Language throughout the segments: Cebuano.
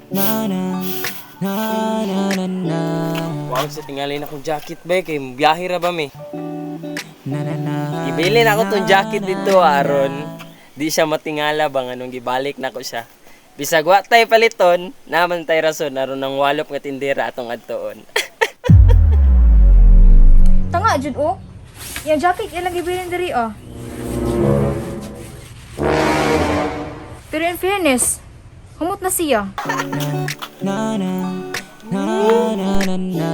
Na na na na na na. Wow, sa tingali na akong jacket ba kay biyahe ra ba mi? Na na na. Gibili na ako tong jacket dito aron di siya matingala ba nganong gibalik na ko siya. Bisag wa tay paliton, naman tay rason aron nang walop nga tindera atong adtoon. Tanga jud oh. Yang jacket ilang gibilin diri oh. Pero in fairness, humot na siya. Na na na na na na.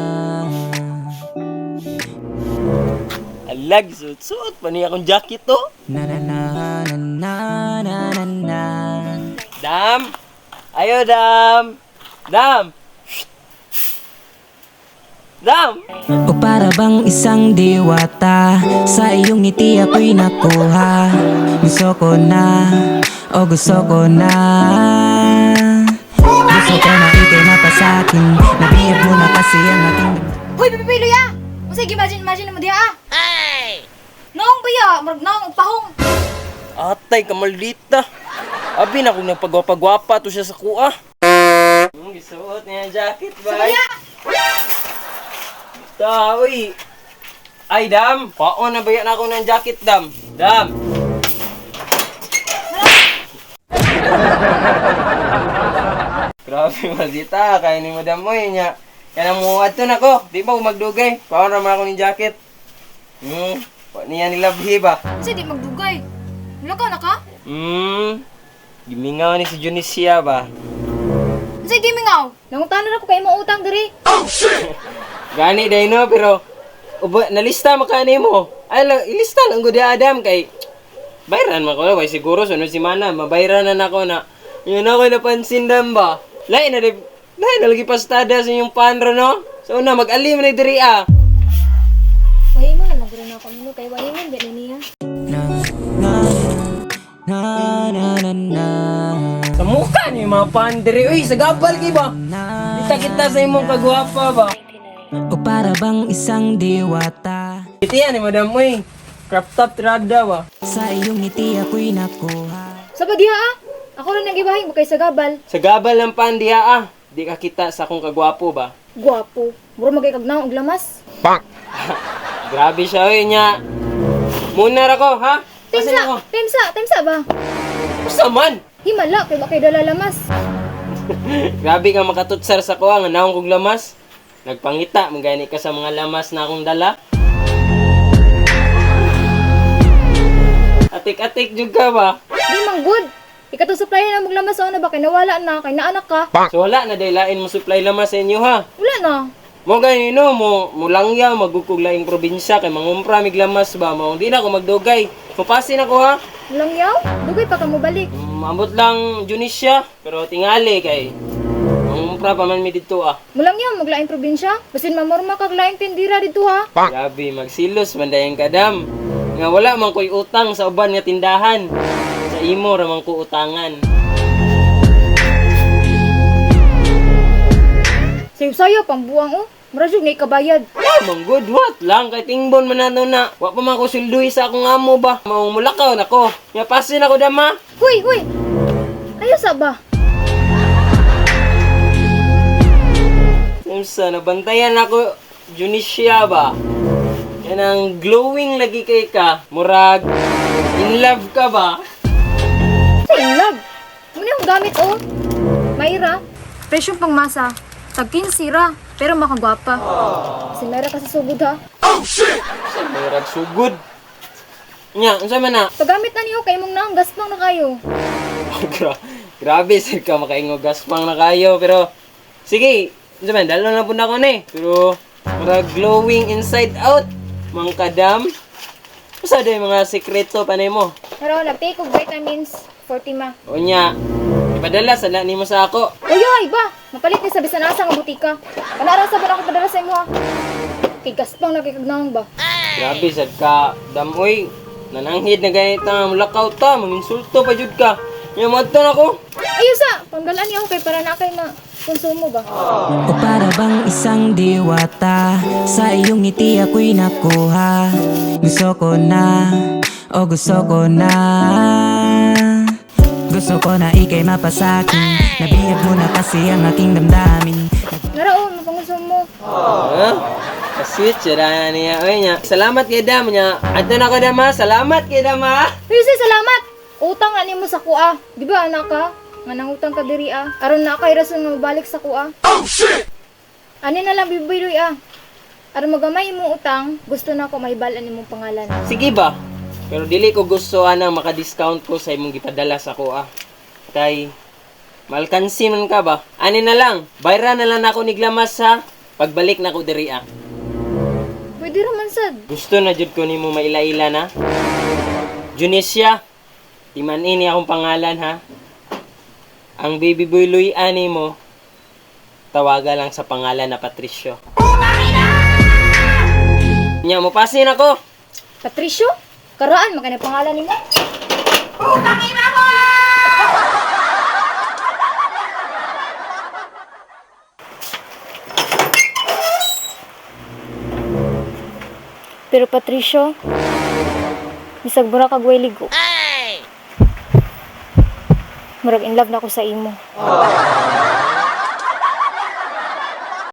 Alag, suot-suot pa niya akong jacket to. Na na na na na na na na. Dam! Ayo, Dam! Dam! Dam! O para bang isang diwata, sa iyong ngiti ako'y nakuha. Gusto ko na, o gusto ko na. Gusto ko na ika'y mapasakin. Nabiyag mo na kasi ang aking Hoy, pipilo ya! Unsa imagine imagine mo diha ah? Ay! Naong ba ya? Murag naong og pahong. Atay, kamaldita. Abi na kung nagpagwapa-gwapa to siya sa kuha. Gisuot niya ang jacket, ba? Sabaya! Ta, uy. Ay, Dam. Paon na ba yan ako ng jacket, Dam? Dam. Grabe, maldita. Kaya ni Madam Oy niya. Kaya mo adto na ko. Di ba magdugay? Paon ra man ako ng jacket. Wa niya nilabhi ba? Unsa di magdugay? Mulakaw na ka? Gimingaw ni si Junisia ba? Unsa gimingaw? Nangutana ra ko kay imong utang diri. Gani day no, pero uba, nalista makani mo. Ay lang, ilista lang gud Adam kay bayran man ko way siguro sunod semana mabayran na nako na. Yun ako napansin dam ba. Lain na lain na lagi pastada sa inyong panro no. So una mag-alim na diri ah. Wahi mo na lang gud na ako nino kay wahi man di niya. Na na na na na na. Sa mukha ni mga pandere uy, sa gabal kay ba? Kita kita sa imong kagwapa ba. O para bang isang diwata, Iti yan ni madam uy. Crop top tirada ba. sa iyong ngiti ako'y nakuha. Sa ba diha ah? Ako ra nang gibahing kay sa gabal. Sa gabal ng pandiya ah. Di ka kita sa akong kagwapo ba. Gwapo. Mura magay kag naong og lamas. Grabe siya oy nya. Muna ra ko ha. Timsa, Pasin ako. timsa, timsa ba? Usa man. Himala kay ba kay dala lamas. Grabe ka makatutsar sa kuha nga naong kog lamas. Nagpangita man gani ka sa mga lamas na akong dala. Atik-atik jud ka ba? Di man good. Ikato supplier na mong lamas sa una ba kay nawala na kay naanak ka. So wala na day lain mo supply lamas sa inyo ha. Wala na. Mo gani no mo mulangya magugkog laing probinsya kay mangumpra mig lamas ba mo di na ako magdugay. Mupasin ako ha. Walang yaw. Dugay pa ka mo balik. Ambot lang Junisya pero tingali kay mangumpra pa man mi didto ah. Mulang yaw maglaing probinsya. Basin mamorma kag laing tindira dito ha. Grabe, magsilos man dayon kadam. Nga wala man ko'y utang sa uban nga tindahan. Sa imo ra man ko utangan. Sayo-sayo pang buwang oh. Mura jud ngay kabayad. Ah, man good what lang kay tingbon man nato na. Wa pa man ko silduhi sa akong amo ba. Maong mulakaw nako. Nga pasin ako dama. Huy, huy. Ayo sa ba? Unsa nabantayan ako Junisia ba. Yan ang glowing lagi kay ka. Murag in love ka ba? Sa in love. Muna yung gamit oh. Mayra. Presyong pangmasa. Tag 15 ra, pero makagwapa. Si Mayra kasi sugod ha. Sa murag sugod. Nya, unsa man na? Paggamit na niyo kay imong naong gaspang na kayo. Grabe sir ka makaingo gaspang na kayo pero sige, unsa man dalo na pud nako ni. Pero murag glowing inside out mang kadam. Usa day mga sekreto pa nimo. Pero nag-take og vitamins 40 ma. Unya, ipadala sa na nimo sa ako. Uy, ba? Mapalit ni sa bisan asa nga butika. Kanara sa ba ako padala sa imo ha? Kay gaspang na kay kagnaong ba? Grabe sad ka damoy. Nananghid na ganit na mulakaw ta, manginsulto pa jud ka. Nya moadto na ko. Ayo sa, panggalaan niyo kay para na kay ma konsumo ba? O para bang isang diwata, sa iyong ngiti ako'y nakuha. Gusto ko na, o gusto ko na. Gusto ko na ika'y mapasakin. Nabiyag mo na kasi Kasi ang aking damdamin. Nara oh, mapanguso mo. Ha? Ka-sweet siya na niya. Oy niya. Salamat kay Dam niya. Adto na ko Dam ha. Salamat kay Dam ha. Uy, say, salamat! Utang ani mo sa kuha. Di ba anak ka? Nga nangutang ka diri ah. Aron na kay rason nga mabalik sa kuha. Oh shit! Ani na lang bibiloy ah. Aron magamay imong utang, gusto na ko mahibal-an imong pangalan. Sige ba? Pero dili ko gusto ana maka-discount ko sa imong gipadala sa ko ah. Kay malkansi man ka ba? Ani na lang, bayra na lang ako niglamas sa pagbalik na ko diri ah. Pwede ra man sad. Gusto na jud ko nimo maila-ila na. Junesia, timan-in ni akong pangalan ha. Ang baby boy Luy ani mo, tawaga lang sa pangalan na Patricio. Nya mo pasin ako. Patricio? Karaan man kay pangalan nimo. Pero Patricio, bisag mura kag way ligo. Murag in love na ko sa imo.